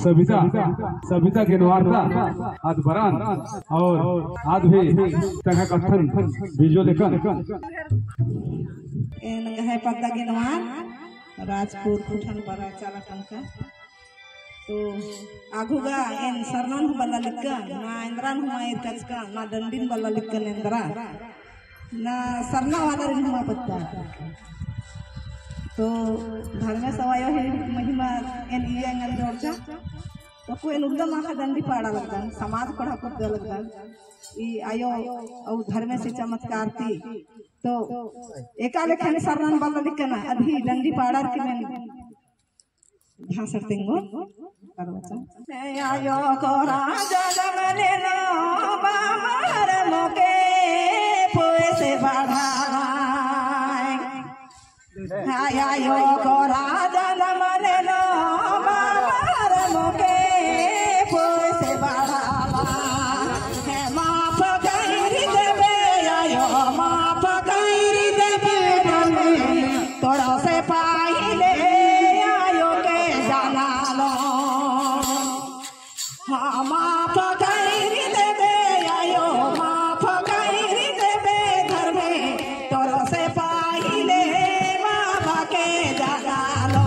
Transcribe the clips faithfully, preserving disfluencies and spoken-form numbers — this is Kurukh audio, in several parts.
सबिता, सबिता गेनवार ता आद बरन और आद भी तंग्है कत्थन बीजो लेकन। एन गहे पद्दा गेनवार, राजपुर खुटन बरआ चाला टंका। तो आगू गा एन सरनन हूँ बल्ला लिक्कन, ना एन्दरन हूँ ईरकचकन, ना डंडिन बल्ला लिक्कन एन्दरा। ना सरना वाला रिन हुआ पत्ता। तो धर्मेस अयो ही महिमा एन इया एंगन जोड़चा। तो कोई नुकदम आखा डंडी पाड़ा लगदन, समाज पढ़ा कुद्दा लगदन। ई अयो अउ धर्मेस ही चमत्कार ती। तो एका लेखन सरनन बल्ला लिक्कन अदही डंडी पाड़ार की मेन भाषण तेंगो। आयो कोरा जनम लेनो बामर मोके पोए से बढ़ाए। आयो कोरा जनम लेनो बामर मोके पोए से बढ़ावा। हे माफ कइर देबे आयो, माफ कइर देबे धर्मेस। तोरा से पाहिले आयो के जाना लो। हाँ, माफ कइर देबे आयो, माफ कइर देबे धर्मेस। तोरा से पाहिले बाबा के जाना लो।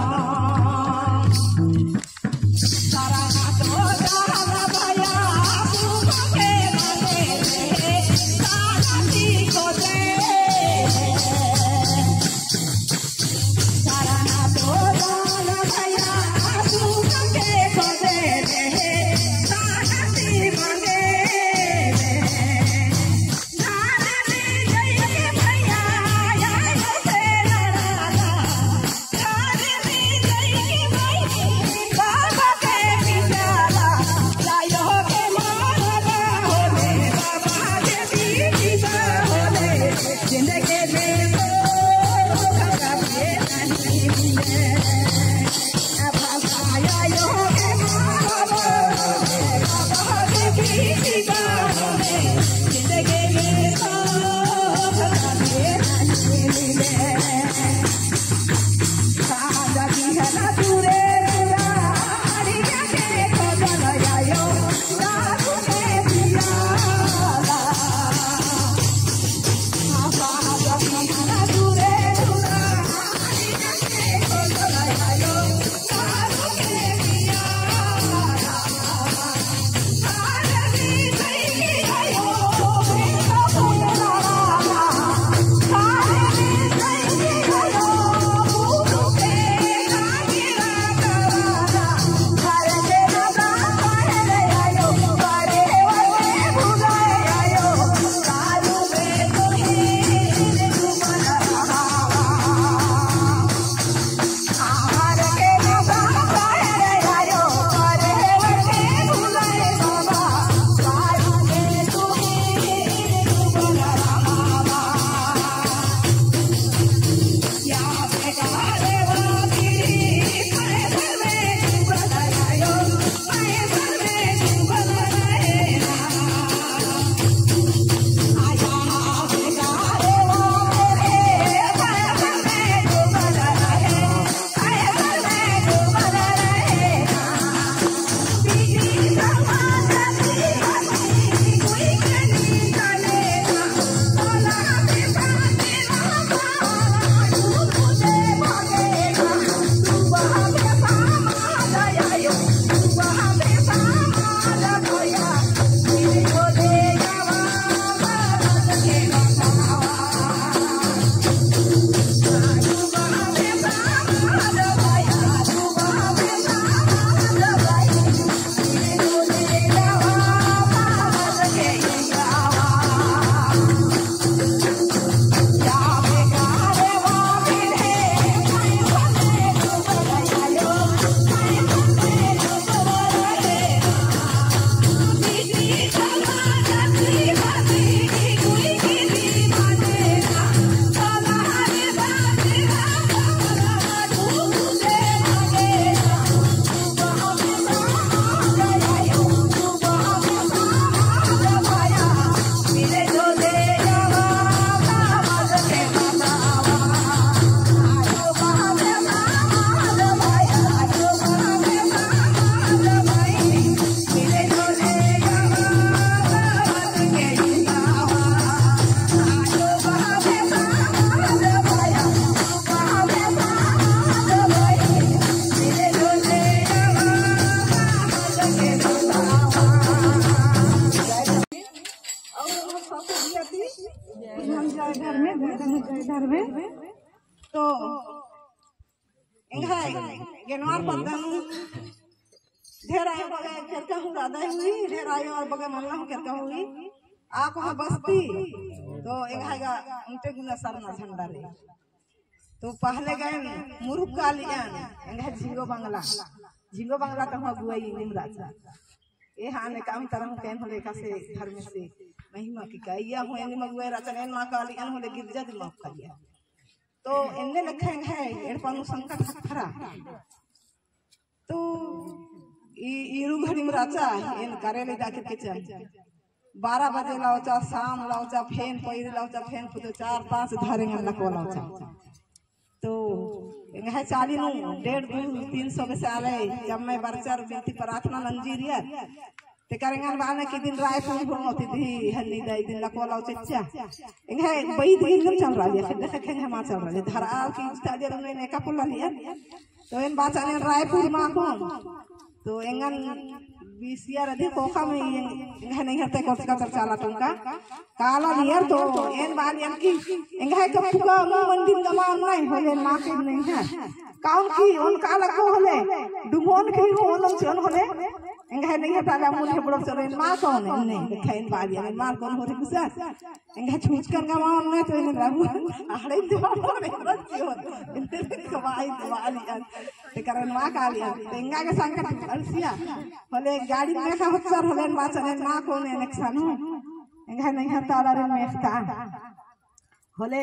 तो एंग्है गेनवार परदा नू ढेर आयो बग्गे केरका हूँ रअदय हुई, ढेर आयो और बग्गे मल्ला हूँ केरका हुई। आ कोहा बस्ती, तो एंग्है गा उन्टे गुना सरना झंडा रई। तो पहले गएन मुरुक कालियन, एंग्है झिंगो बंगला, झिंगो बंगला तो हुआ गुआई निम राजा। ए हाँ ने काम तरह केन होले कासे धर्मेस महिमा की काइया हूँ एनिम अगुवाई रहचन, एन मा कालियन होले गिरजा दिम मा कालियन। तो एन्ने लेखा एंग्है एड़पा नू संकट हखरा। तो ई, ईरू घड़ीम रहचा, एन करे ले जाके किचन। बारह बजे लौचा, शाम लौचा, फेन पैरी लौचा, फेन पुदो चार पाँच धरे एंगन लको लौचा। तो एंग्है चाली नू डेढ़ दू तीन सौ बेसे आलय, जम्मे बरचर बिनती प्रार्थना नंजीरियर। तेकर एंगन बाने कि दिन रायपुर होओ, तिदही हन्नी दई दिन लको लौचा चिच्चा। एंग्है बई दिन चल रहा है, फिर देखे एंग्है मा चल रहा है। धराल की उस्तादियर उन्हें नेका पुल्ला लिया। तो एन बाचा ने रायपुर मा कोन। तो एंगन बीसिया रदी खोखा में एंग्है नैहर ते कोचका चर चाला टोंका। काला नियर तो एन बालियन कि एंग्है कप्पुका मु मंदिर गमा नहीं होले माँ के नहीं है। काउन कि ओन काला को होले डुमोन के हो ओनम चोन होले। एंग्है नहीं है ताला मुझे बड़ो चोरे मा कोन नहीं। एन बालियन मा कोन होले कुसा। एंग्है छूचकन गमा नहीं तो एन बाबू। अहड़े जो होले रचियो। एन कमाई बालियन। ते करन मा कालियन। एंगा के संकट अलसिया। होले गाड़ी में खा होचर होले बाचा ने मा कोन एन एकसानु। एंग्है नैहर ताला रे मेखता। होले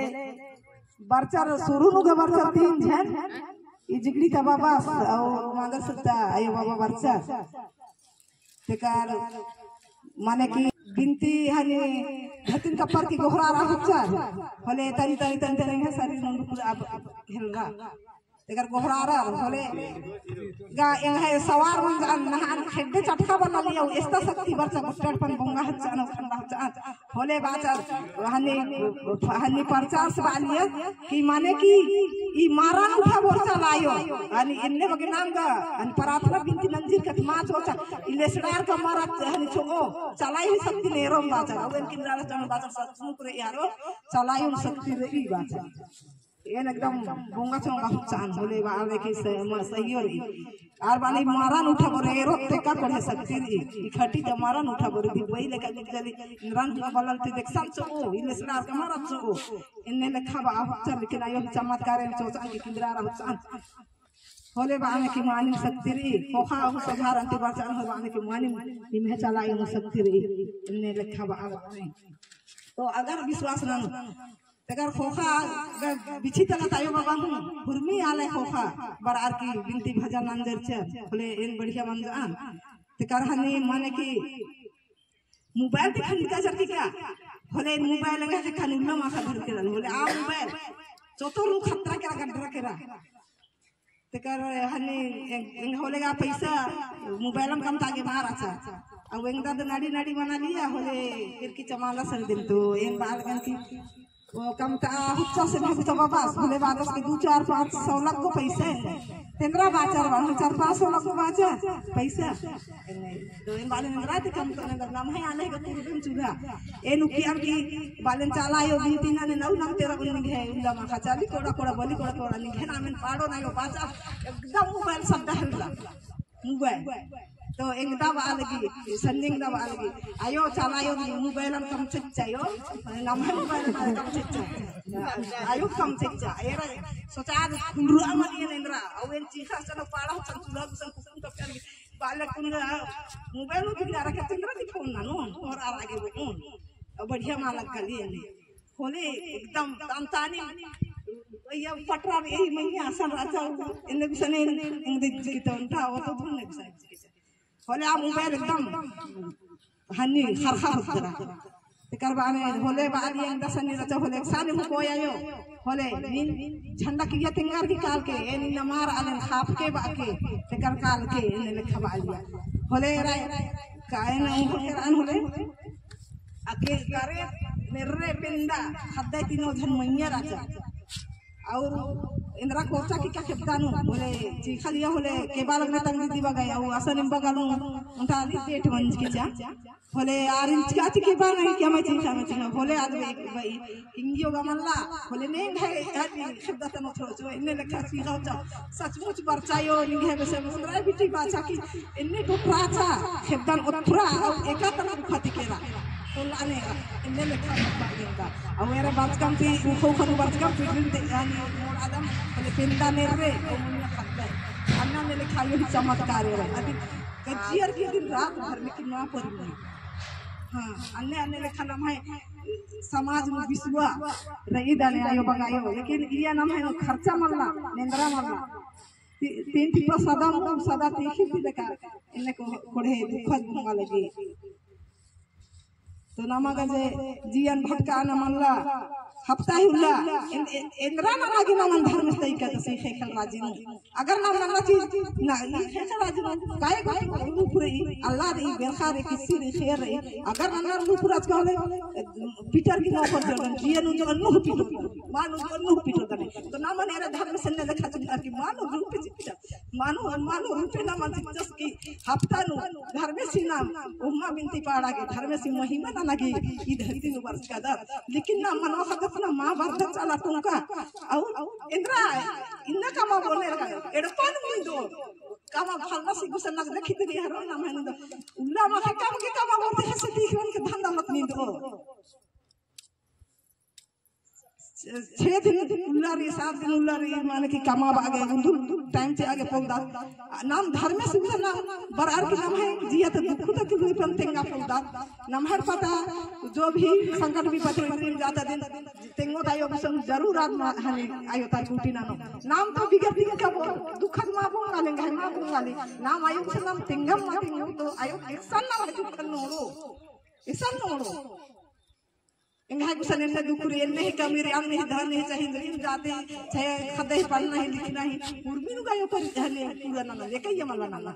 बरचर सुरु नू गे बरचर तीन झन, ई जिगड़ी ता बाबा और मांगल सत्ता आयो बाबा बरचर। तेकर माने कि बिनती हनी धरतीन कप्पर की गोहरारा होचर। होले तनी, तनी, तनी, तनी एंग्है शरीर नू पूरा अब, अब हेलरा। तेकर गोहरारर होले गा एंग्है सवार मंजन नहान खेड्डे चटका बना लिया, एस्ता शक्ति बरचा गुट्टड़ पन बोंगा हच्चन, खंडा हच्चन। होले बाचर, हनी, हनी परचार से बालिया कि माने कि ई मारन उठा बोरचा लायो, हनी एन्ने बगे नाम गा, हनी प्रार्थना बिनती नंजीर कत मा चोचा, ई लेसड़ार का मारा हनी चोगो, चलाई ही शक्ति नेरोम बाचर, अवेन किंद्रा चन बाचर सचमुच रे यारो, चलाई उन शक्ति रे ई बाचर। एन एकदम बोंगा चोंगा हुच्चान होले बाले की स-, म-, सहियो रई। आर बाले मारन उठा बोरे एरो तेका कोड़े शक्ति रई। ई खटी का मारन उठा बोरे दी बई लेका गुजली नरन का बलल ती देखसन चो ओ, ई लेसड़ार का मारन चो ओ। एन्ने लेखा बा हुच्चा लेकिन आयो चमत्कार एन चोचान की किंद्रा रा हुच्चान। होले बाने की मानिम शक्ति रई, खोखा हूँ सधार अंति बाचान हो बाने की मानिम निम्है चलाई हूँ शक्ति रई। एन्ने लेखा बा। तो अगर विश्वास ननु तेकर खोखा ग-, बिछी तला तायो बाबा हूँ, हुरमी आले खोखा, बरआर की बिनती भजन नंजर चर, होले एन बढ़िया मंजन। तेकर हनी माने कि मोबाइल ते खंडिता चरती का, होले मोबाइल लगा ते खनुल्ला माखा धर के रल, होले आ मोबाइल, चोतो रू खतरा केरा, गड्डरा केरा। तेकर हनी एंग-, एंग होले गा पैसा मोबाइलम कमता गे मार आचा। अब एंगदा तो नाड़ी नाड़ी मना लिया होले फिर की चमाला सर दिन तो एन बालगन की ओ कमता हुच्चा से भाग तो बाबा होले बादस के दू चार पाँच सौ लग को पैसा है। तेंद्रा बाचर बा, चार पाँच सौ लग को बाचर पैसा। तो एन बाले नंदरा ते कम तो नंदर नाम है आले का कुरुबन चूल्हा। एन उकियार की बालेन चाला आयो बिनती ना ने नौ नाम तेरा उन निंग्है उल्ला माखा चाली कोड़ा कोड़ा बोली कोड़ा कोड़ा निंग्है नामेन पाड़ो ना यो बाचा एकदम मोबाइल सब दहल ला। मोबाइल। तो एंगदा बालगी, सन्नी एंगदा बालगी। आयो चाला आयो मोबाइल हम कम चिच्चा यो। नाम है मोबाइल हम कम चिच्चा। आयो कम चिच्चा। एरा सोचा खुंडुआ मनियन एंदरा। अवेन चीखा सन पाड़ा सन चूल्हा सन कुकुन तो कर बालक कुन मोबाइल में बिगड़ा रखे तेंद्रा दी फोन ना नोन, और आ आगे वो नोन। अब बढ़िया मालक का लिए ने। होले एकदम तान तानी, या पटरा में यही मइय्याँ असन राजा, एन्ने बिसने एंगदे जिकी तो उन्टा, वो तो धुन बिसने जिकी। होले आ मोबाइल एकदम हन्नी खरखा होत रहा। तेकर बाने होले बाली एंगदा सन्नी रचा होले एकसाने हूँ कोई आयो। होले नीन झंडा किया तेंगार की काल के, ए नीन मार आलेन खाप के बाके, तेकर काल के, एन्ने लेखा बालिया। होले राय, कायन उनको केरान होले, अके करे, मेर्रे पेंदा, खद्दा तीनों झन मइय्याँ राजा। और एन्दरा कोरचा की का खेपदा नू, होले चीखा लिया होले केबा लगना तंग दीदी बगाई, अउ असन एम बगा नू, उन्टा नी पेट मंजकी चा। होले आर इंचका चिके बा नहीं क्या मैं चीखा, मैं चीखा। होले आद बे-, बई, इंगियो गा मल्ला, होले नेंग है, यार, खेपदा तनो थो, जो इन्ने लेखा चीखा होचा, सचमुच बरचायो, निंग्है बेसे मुंद्रा बिटी बाचा की, इन्ने टुकड़ा चा, खेपदन उतरा, अउ एका तनो उखा तिकेरा। तो लाने का, इन्ने लेखा बात निंदा। अउ एरे बाचकम ती, उखो उखो बाचकम ती, दिन ते, यानी, मोड़ आदम, होले पेंदा नेर्रे, ओ मुन्ना खद्दा। अन्ना ने लेखा यो ही चमत्कार है। अभी गज्जियर की दिन रात भर में कितना परी। हाँ, अन्ने अन्ने लेखा नम्है समाज में बिसुआ रई दाने आयो बगायो, लेकिन इया नम्है नू खर्चा मल्ला, नेंदरा मल्ला। ती-, तीन टिपा सदा मुंह सदा तीखी ती लेखा, इन्ने को कोड़े दुखद भंगा लगी। तो नमा गा जे जियन भटका ना मल्ला, हफ्ता ही उल्ला, एन-, एन-, एन्दरा नमा गे नमन धर्मेस तरीका तो सीखे खेल राजी नू। अगर नम नन्ना चीज ना, ई खेल राजी नू, काहे को रूप रई, अल्ला रई, बेलखा रई, किस्सी रई, खेर रई, अगर नन्ना रूप राज का होले, पीटर की नौकर जोड़न, जियन उन जो अन्नु पीटर, मान उन जो अन्नु पीटर दने। तो नमन एरा धर्मेस ने लेखा चुनर की मान उन रूप चिच्चस। मानो, मानो रूपे नमन चिच्चस की हफ्ता नू धर्मेसी नाम उम्मा बिनती पाड़ा गे धर्मेसी महिमा नना गे ई धरती नू बरचकादत। लेकिन ना मनवा खदत ना मा बरदत चाला टोंका। अउ एन्दरा इन्ना कमा बोले रहा, एड़पा नू निंदो। कमा फलना सी गुसन नग देखी तेरी हरो ना मैं निंदो। उल्ला मा के काम के कमा बोलते हैं से तीखरन के धंधा मत निंदो। छे दिन उल्ला रई, सात दिन उल्ला रई, माने कि कमा बागे, उन्दुल टाइम चे आगे पोलदा। नाम धर्मेस उल्ला ना बरार की नम्है जिया तो दुख तक की रूपन तेंगा पोलदा। नम्है पता, जो भी संकट विपत्ति में जाता दिन, तेंगो तायो गुसन जरूर आद मा-, हने आयो तार कुटी नानो। नाम तो बिगर दिन का बोल, दुखद मा बोल गाले, घाय मा बोल गाले। नाम आयो गुसन नाम तेंगम मा तेंगो तो आयो एकसन नाम है दुखन नोड़ो। एकसन नोड़ो। एंग्है गुसन एन्ने दुख रई, एन्ने ही कमी रई, अन्ने ही धन ही, चाहे इंद्रिम जाति, चाहे खद्दे ही पढ़ना ही, लिखना ही, उर्मी नू गा आयो पर हने पूरा नना, लेके ये मला नना।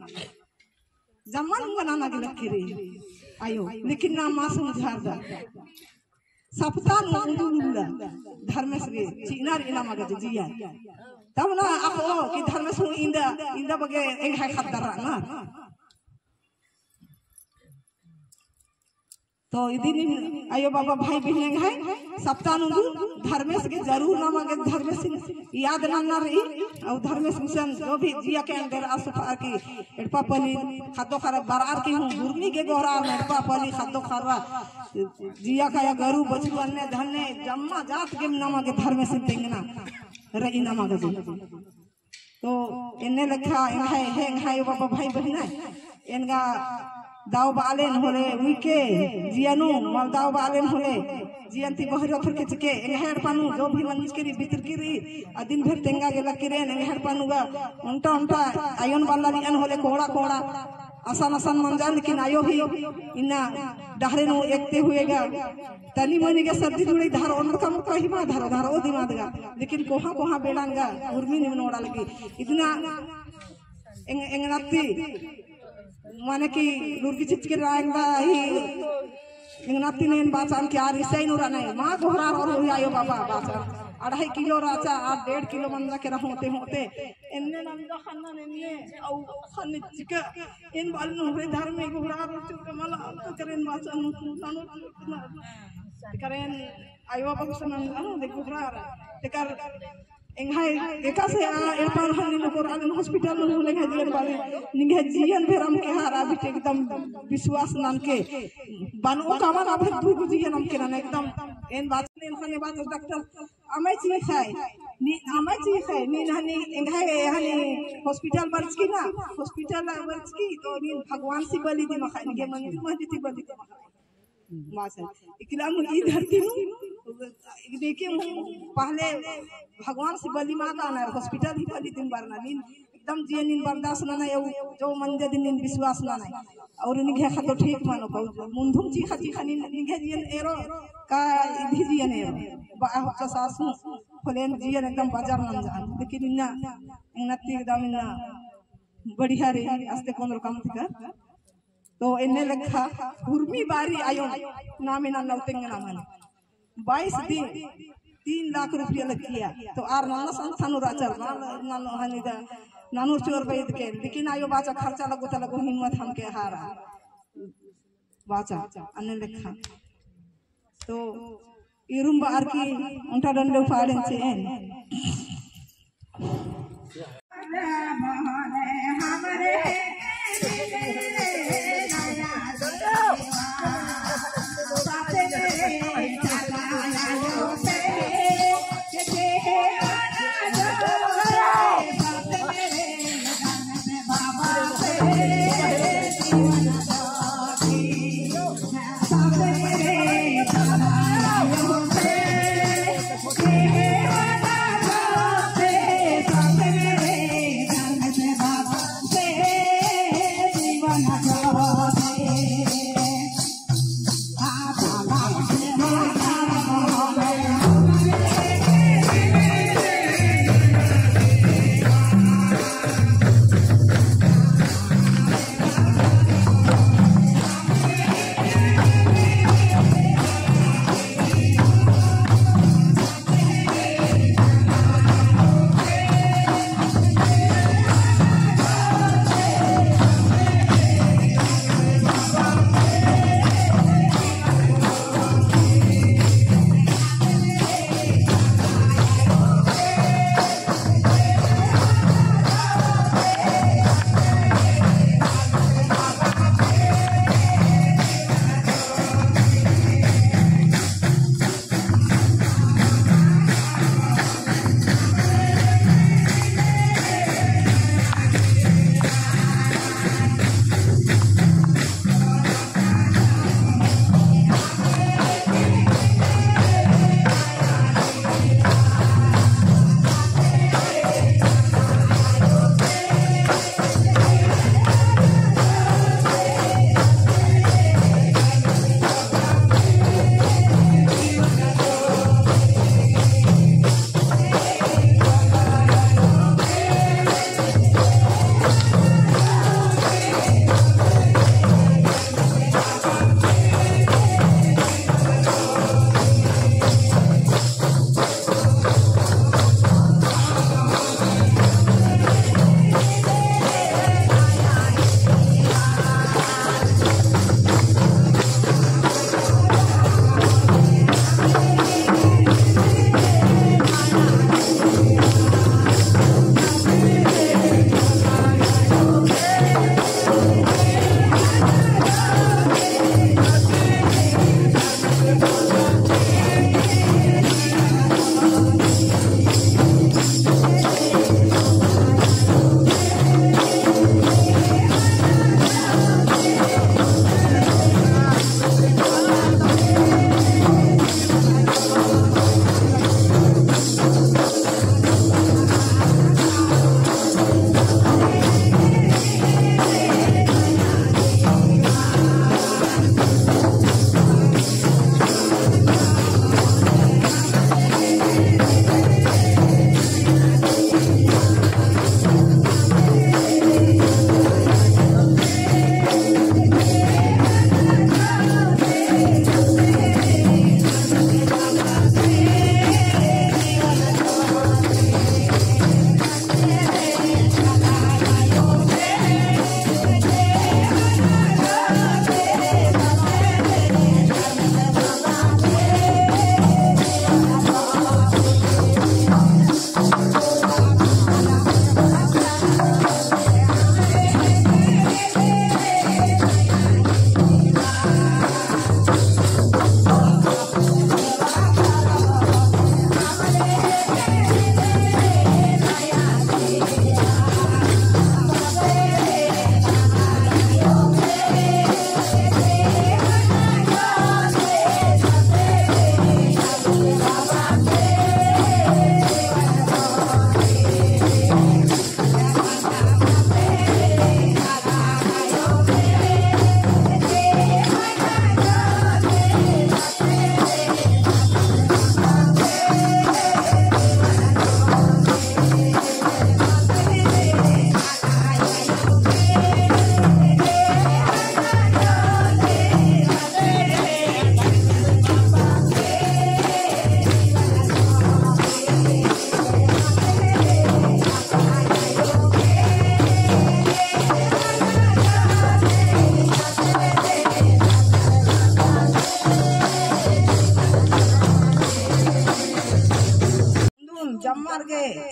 जम्मा नू नना गे लक्की रई, आयो, लेकिन ना मा समझारदा। सप्ताह नू उन्दुल उल्ला, धर्मेस गे, चिअना रई नमा गा जे जिया। तब ना अख़ो कि धर्मेस हूँ इन्दा, इन्दा बग्गे एंग्है ख़द्दर रअनर। तो इदिन आयो बाबा भाई बहिन एंग्है सप्ताह नू उन्दुल धर्मेस गे जरूर नमा गे धर्मेस याद नन्ना रई। अउ धर्मेस गुसन जो भी जिया के अंदर आसुफा की एड़पा पली खद्दो खर्रा बरार की हूँ उर्मी गे गोहरार एड़पा पली खद्दो खर्रा जिया का या गरू बछरू अन्ने धन्ने जम्मा जात गे नमा गे धर्मेस तेंगना रई नमा गे। तो एन्ने लेखा एंग्है, हे एंग्है बाबा भाई बहिन, एन गा दव बालेन होले उइके जिया नू, मल दव बालेन होले जियन ती बहरी ओथरकी चिके, एंग्है एड़पा नू जो भी मंजकी रई, बितरकी रई, अदिन भेर तेंगा गे लक्की रई, एंग्है एड़पा नू गा ओन्टा ओन्टा आयोन बल्ला लियन होले कोड़ा कोड़ा, असन असन मंजा, लेकिन आयो ही इन्ना डहरे नू एकते हुए गा तनी मनी गा सर्दी जुड़ई धरो, ओन्टा कम कही मा धरो, धरो दिमाद गा। लेकिन कोहा कोहा बेड़ान गा उर्मी निम नोड़ा लगी। इदना एंग-, एंगनाती माने कि लुरगी चिचके रांग दा ही एंगनाती नेन बाचान कि आर इसाई नू रअनय, मा गोहरार और हुई आयो बाबा बाचान। अढ़ाई किलो राचा, आर डेढ़ किलो मंजा केरा होते होते। एन्ने नंदा खन्ना नेन्ने, अउ खन्ने चिका, एन बाल नू हुरे धर्मे गोहरार और चुका मला, तो करेन बाचान नू, नू, नू, नू, करेन आयो बाबा गुसन नंदा नू, दे गोहरार। तेकर एंग्है एकासे आ एड़पा हनी नू कोरा हनी hospital नू होले एंग्है जियन बारे, निंग्है जियन भेरम के हारा बिटे एकदम विश्वास ननके बनो कामा ना भर दुगो जियन अमके नना एकदम। एन बात ने एन हने बात डॉक्टर अमय चीखय, नी अमय चीखय, नी हनी एंग्है हनी hospital बरचकी ना, hospital बरचकी तो नी भगवान सी बलि दिम अख़य, निंग्है मंदिर महदी ती बलि दिम अख़य। मासन। इकला हूँ ई धरती नू, देखे हूँ पहले भगवान से बलि माता ना, hospital ही बलि दिम बरना, नीन एकदम जियन नीन बर्दाश्त नना, यो जो मंजा दिम नीन विश्वास नना। और निंग्है ख़द्दो ठीक मनो, मुन्धुम चीखा चीखा नीन, निंग्है जियन एरो का इदी जियन एरो। बा होच्चा सासू, होले एन जियन एकदम बजर नंजा। लेकिन इन्ना, एंगनाती एकदम इन्ना बढ़िया रई, आस्ते कोनो रकम तिका। तो एन्ने लेखा उर्मी बारी आयो नामे ना नौतेंग ना मन। बाईस दिन, तीन लाख रुपया लगिया। तो आर नन्ना संस्थानु राचर, नन्ना हनी दा, नन्नुर चोर बैद के, लेकिन आयो बाचा खर्चा लगो ता लगो हिम्मत हमके हारा। बाचा, अन्ने लेखा। तो इरुम बार की उन्टा डंडो फाड़ेन चेन।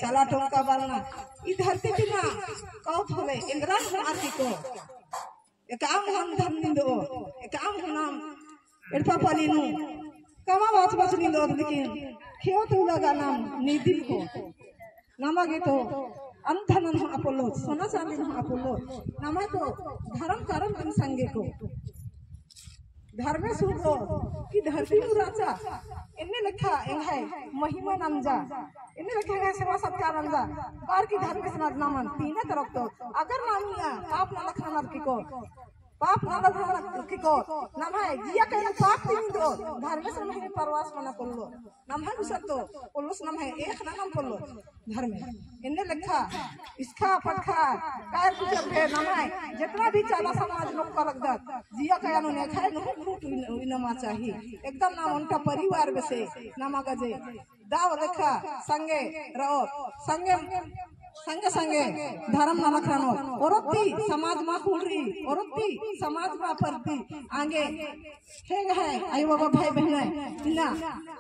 चाला टोंका बरना, ई धरती ती ना, कौत होले, एन्दरा हूँ आर की को। एकाम हूँ नाम धन निंदो, एकाम हूँ नाम एड़पा पाली नू, कमा बाच बाच निंदो, लेकिन खेओ तो लगा नाम नीदिम को। नमा गे तो अन्न धनन हूँ अपोलो, सोना चांदी हूँ अपोलो, नमा तो धर्म करम अन संगे को। धर्मेस हूँ को, ई धरती नू राजा, एन्ने लेखा एंग्है महिमा नंजा, एन्ने लेखा एंग्है सेवा सत्कार नंजा, बार की धर्मेस नंजना मन, तीना तरफ तो, अगर नाम इया, पाप नलख ननर की को, पाप नलख ननर की को, नम्है जिया कयन पाप ती निंदो, धर्मेस नम्है परवास मना पोल्लो, नम्है गुसर तो, पोल्लोस नम्है एक ननम पोल्लो। धर्मे। एन्ने लेखा, इसखा पटखा, कायर गुजर भे नम्है, जेतना भी चाला समाज नू लगदत, जिया कया नू नेखय नू खूट उइनमा चाही। एकदम नाम ओन्टा परिवार बेसे, नमा गे जे, दाव लेखा, संगे रओ, संगे, संगे संगे, धर्म नलख रनो, ओरोती समाज मा खुल रई, ओरोती समाज मा परती, आंगे, हेंग्है, आयो बाबा भाई बहन, इन्ना,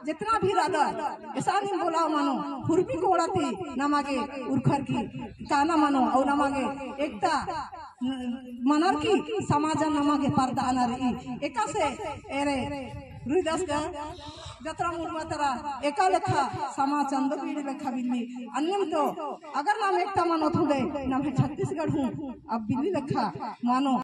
जेतना भी रअदर, एसानिम बोलाव मनो, हुरमी कोड़ा ती, नमा गे उरखर की, काना मनो, और नमा गे एकता, न-, मनर की, समाजन नमा गे परदा अना रई, एकासे, एरे, रुइदास का, जतरा मुड़मा तरा, एका लेखा, समाज चंदो बीड़ी लेखा बिल्ली, अन्नेम तो, अगर नाम एकता मनो थुदे, नम्है छत्तीसगढ़ हूँ, अब बिल्ली लेखा, मनो।